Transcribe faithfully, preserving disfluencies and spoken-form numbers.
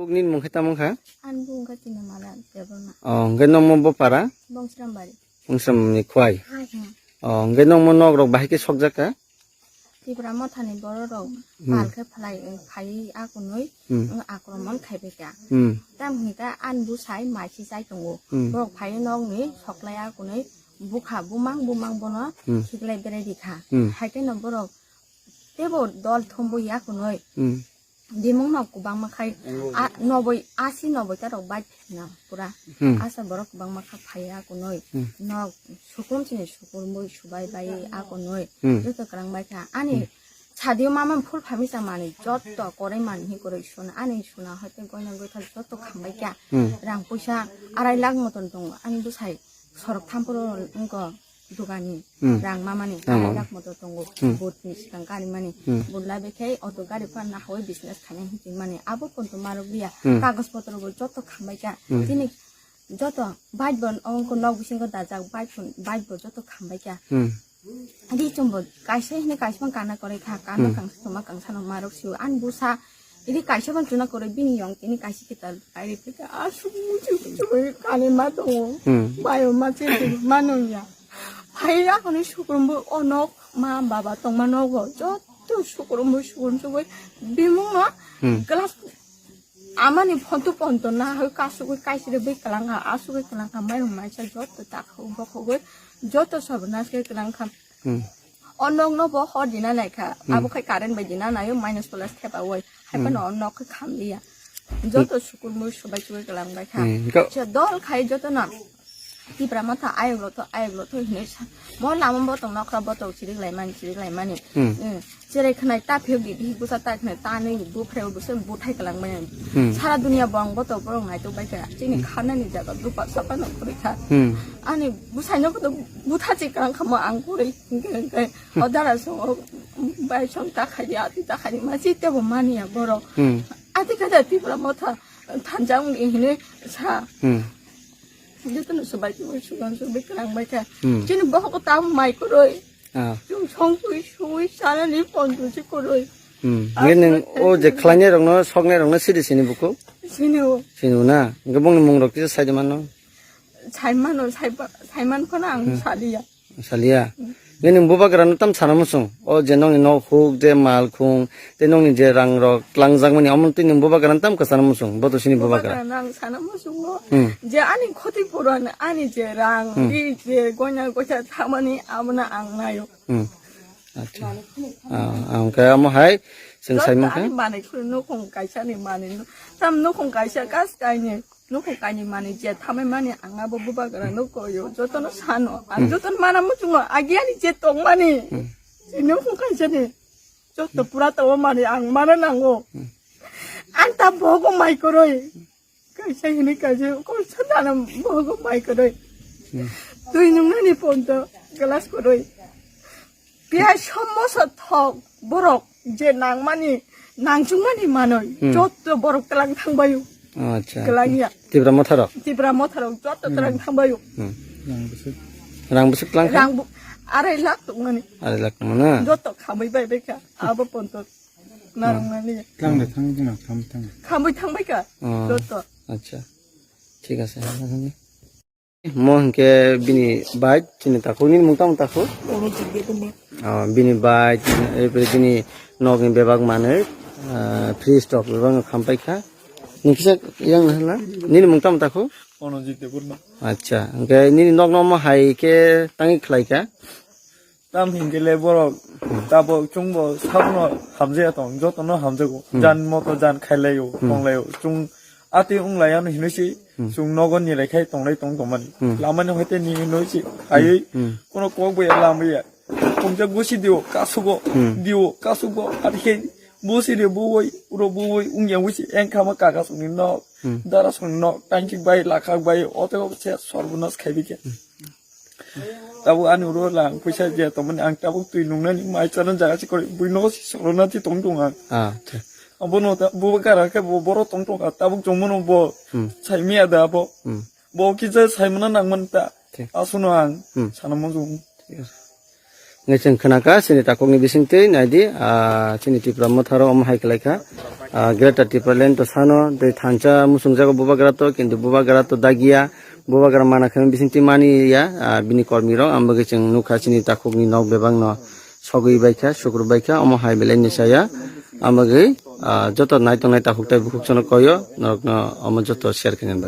Nini mung khe tamo wngkha? Ani bung khe Tinamala Debbarma. Oh, hwnkhe nokmo bo para? Bongsrambari. Bongsrambari khwai. Hmm. Oh, hwnkhe nokmo nok rok bahai khe sokjak kha? Tipra mothani borok rok Hmm. pal khe phalai, phai akunui, Hmm. akromon khaibai kha. Hmm. Tam hwnkhe ani bwsai mai si chai tongo. Hmm. Borok phai nokni soklai akunui bukha bumang bumang bono Hmm. khiklai berai rikha. Hmm. Hai kheno borok teibo dol thumbo yakunui. Hmm. Bimung no kwbangma khai, a, noboi, asi noboi ta rok bai na pura. Hmm. Asa borok kwbangma kha phai akunui. Hmm. Nok sukum chini sukum boi subai bai akunui. Hmm. Joto kwrang bai kha. Ani Hmm. sadio mama phul phamisa mani joto korai mani hi koroi suna. Ani suna hoite goina goithal joto khambai kha. Hmm. Rang puisa arai lakh moton tongo. Ani bwsai sorok thamporo wngko. Dugani Hmm. rang mamani Rang mama. Ailak moto tongo Hmm. bot ni sikang gari mani Hmm. bot labe khe auto gari fan na hoi business khaina hinti mani abo ponto marok dia Hmm. kagos potro bo joto khambai kha Hmm. tini joto bike bo ongko nok bisingo dajak bike phun bike bo joto khambai kha Hmm. ri chumbo kaisa hini kaisa kana korai kha kana Hmm. kangsa tuma kangsa no marok siu an busa Ini kaisa ban chuna koroi bini yong tini kaisa kita kairi pita asuk muchuk muchuk kani ma tongo. Hmm. Bayo ma che ma nung ya. Phai ya kono sukurumbo onok ma baba tongma nogo joto sukurumbo sukurum sugoi bimung no Hmm. glass amani phonto phonto na hoi kasugoi kaisire bai kalanga asugoi kalanga mai maisa joto takho bokhogoi joto sabnas ke kalangkha. Hmm. O nok no bo hor dina nai kha. Hmm. Abo khai current bai dina naio minus plus khe ba oi. Hai Hmm. phano o nok khe kham liya. Joto sukur mui subai subai kalang bai kha. Hmm. Go. Che dol khai joto no. Tipra motha ayok lo to ayok lo to hinui sa. Mo lama botong nokra botong chirik lai mani chirik lai mani. Hmm. Hmm. Cherai khnai ta phiyok di bihik busa ta khnai ta nui bu phreo busa bu thai kalang bai. Hmm. Sara dunia bong botong borok nai to bai kha. Chini Hmm. khana ni jaga dupa sapa no kuri kha. Hmm. Ani bwsai no koto butha chikang khamo ang kwrwi hwnkhe hwnkhe o dara song o bai song ta khaidi ati ta khaidi ma chi tebo mani ya borok Hmm. ati kha da Tipra motha thanjang ni hinwi sa Hmm. joto no subai twi sugan subai kwrang bai kha Hmm. chini bohok ta mai kwrwi Ah. chung song twi sui sana ni pon tu chi kwrwi Hmm. Nge neng o je khlainai rok no soknai rok no sidi sini buku sini o sini na nge bongni mung rok kisa sai de mano Saimano, saiba-, saiman phano ang Hmm. saliya. Saliya. Nini bubagra no tam sana musung. O je nongni nok huk, je mal khung, te nongni je rang rok tlangjak mani, omo twi nini bubagra no tam kwchana musung. Boto sini bubagra. Bubagra no ang sana musung o. Hmm. Je ani khoti puran, ani je rang, Hmm. ri je goina gocha thamani, abono ang nayo. Hmm. Acha. Ah, ang kaya mo hai, sing Joto saimang ani ka? Mani khuru nukhung kaisa ni mani nu-, tam nukhung kaisa kas kaini. Nukhung kaini mani je thamai mani ang abo bubagra no koyo, jotono sano. Ang Hmm. jotono mana muchungo, agi ani je tongmani. Hmm. Je nukhung kaisa ni. Joto pura tawa mani ang mana nango. Hmm. Ang ta bogo mai koroi. Kaisa hini kaisa, kol sandana bogo mai koroi. Hmm. Twi nungnani ponto, glass koroi. Piyai sommosa thok borok je nangmani, nangchukmani manoi, Hmm. jotto borok tlang thangbaio. Acha. Tlang ya. Tipra motharok? Tipra motharok jotto Hmm. tlang thangbaio. Hmm. Rang bwswk? Rang bwswk tlang kha? Rang bu-, arai lakh tongmani. Arai lakh tongmani? Jotto khamwi bai bai kha. Abo ponto. Narwknani. Tlang de thang jina, tham thang. Khamwi thangbai kha. Oh. Jotto. Acha. Thik ase. Mo hinkhe bini bike, chini takhuk, nini mung tamo takhuk? Ono jigde tongma. Oh, bini bike, eh, bini nokni bebak manwi, ah, fridge rok bebak no khampai kha. Nini kisa yang na hala? Nini mung tamo takhuk? Ono jigde burma. Acha, hinkhe nini nokno omo hai khe tangwi khlai kha? Tam hinkhe le borok tabok chwngbo sabono hamjaya tong, jotono hamjago. Hmm. Jan moto jan khailaio, Hmm. tonglaio. Chwng atwi wnglaiyano hinwi se Hmm. chwng nogo nilai khai tonglai tong tongmani. Hmm. Lamani hoite ni hinwi se khaiwi Hmm. kono kok bai lamaya. Tongja gusi dio kasugo, Hmm. dio kasugo. Atikhe busi dio buwoi, uro buwoi wngya wisi engkhama kaka songni nok, Hmm. dara songni nok, tangchik bai, lakhak bai, otego se sorbonas khaibi khe. Hmm. Tabuk ani uro lang puisa je tongmani ang tabuk twi nungnani mai chana jaga si kori bui nogo si sorona ti tong tong ang. Ah, thik. Abono ta bo gara khe bo boro tong tong kha tabuk chongmano bo Hmm. sai miya da bo. Hmm. Bo kisa sai mana nang man ta. Thik. Asuno ang Hmm. sana mo jong. Thik ase. Nge chwng khwnakha chini takhukni bisingtwi naidi, ah, chini Tipra Motharo omo hai khlaikha. Ah, Greater Tipraland to sano tei thansa muchungjago bubagra to, kintu bubagra to dagiya, bubagra mana khe bisingtwi mani ya, ah, bini kormi rok, ambagwi chwng nukha chini takhukni nok bebakno sogwi baikha, sukru baikha, omo hai belai ni saya, ambagwi, ah, joto naitongnai takhuk tai bukhuk sono koyo, norokno omo joto share khainani bagwi.